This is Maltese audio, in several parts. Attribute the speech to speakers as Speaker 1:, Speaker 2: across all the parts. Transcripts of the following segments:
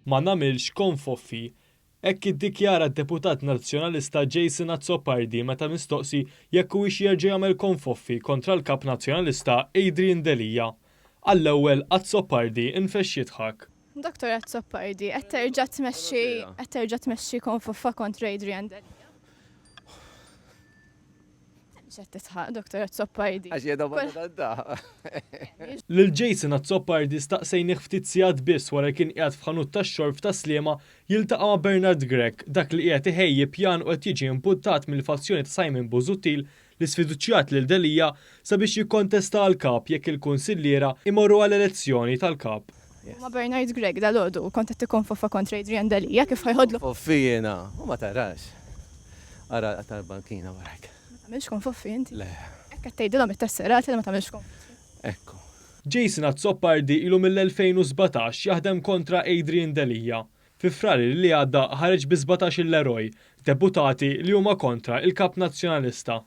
Speaker 1: Ma nagħmilx konfoffi. Hekk iddikjara d-deputat Nazzjonalista Jason Azzopardi meta mistoqsi jekk huwiex jerġa' jagħmel konfoffi kontra l-Kap Nazzjonalista Adrian Delia. Għall-ewwel Azzopardi nfexx jidħak.
Speaker 2: Dottor Azzopardi, qed terġa' tmexxi qed terġa' tmexxi konfoffa kontra Adrian Delia? X'qed titħaq, Dottor Azzopardi?
Speaker 3: Għax hija domanda tad-daħq.
Speaker 1: Lil Jason Azzopardi staqsejnih ftit sigħat biss wara li kien qiegħed f'ħanut tax-xorb f'Tas-Sliema jiltaqa' ma' Bernard Grech, dak li qiegħed iħejji pjan u qed jiġi imputtat mill-fazzjoni ta' Simon Busuttil li sfiduċjat lil Delia sabiex jikkontesta għall-Kap jekk il-kunsilliera jmorru għall-elezzjoni tal-Kap.
Speaker 2: Ma' Bernard Grech dalgħodu kont qed tikkonfoffa kontra Adrian Delia kif ħa jħoddlu.
Speaker 3: Konfoffi jiena, u ma tarax. Ara tal-bankina warajk.
Speaker 2: Ma tagħmilx konfoffi inti?
Speaker 3: Le.
Speaker 2: Hekk qed tgħidilhom it-tesserati li ma tagħmilx konfoffi.
Speaker 3: Ekku.
Speaker 1: Jason Azzopardi ilu mill-2017 jaħdem kontra Adrian Delia. Fi Frar li għadda ħareġ bi 17-il eroj, deputati li huma kontra il-Kap Nazzjonalista.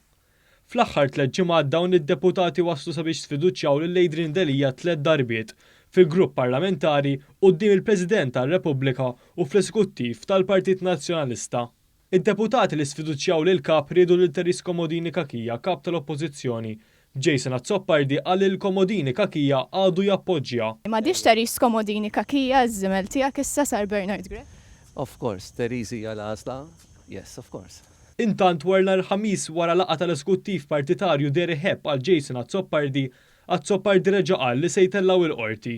Speaker 1: Fl-aħħar tlett ġimgħat dawn id-deputati waslu sabiex sfiduċjaw lil Adrian Delia tlett darbiet, fil-grupp parlamentari, quddiem il-President tar-Repubblika u fl-Eżekuttiv tal-Partit Nazzjonalista. Id-deputati li sfiduċjaw lill-Kap riedu lil Therese Comodini Cachia Kap tal-Oppożizzjoni. Jason Azzopardi qal li lil Comodini Cachia għadu jappoġġja.
Speaker 2: M'għadhiex Therese Comodini Cachia ż-żimel tiegħek issa sar Bernard Grech?
Speaker 3: Of course, Therese hija l-għażla, yes, of course.
Speaker 1: Intant wara nhar il-Ħamis wara laqgħa tal-Eżekuttiv Partitarju deher iħebb għal Jason Azzopardi, Azzopardi reġa' qal li se jtellgħu il-Qorti.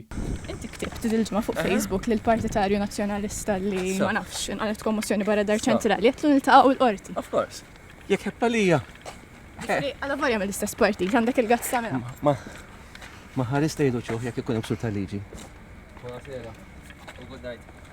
Speaker 2: Inti ktibt dil-ġimgħa fuq Facebook lil partitarju Nazzjonalista li ma nafx inqalgħet kommossjoni barra d-Dar Ċentrali għedtlu niltaqgħu l-Qorti.
Speaker 3: Of course. Jekk ħebb għalija.
Speaker 2: Jiġifieri alavolja mill-istess partit għandek il-guts tagħmilha.
Speaker 3: Ma ma ħarist tgħidu ċuħ jekk ikun hemm ksur tal-liġi. Buonasera u good night.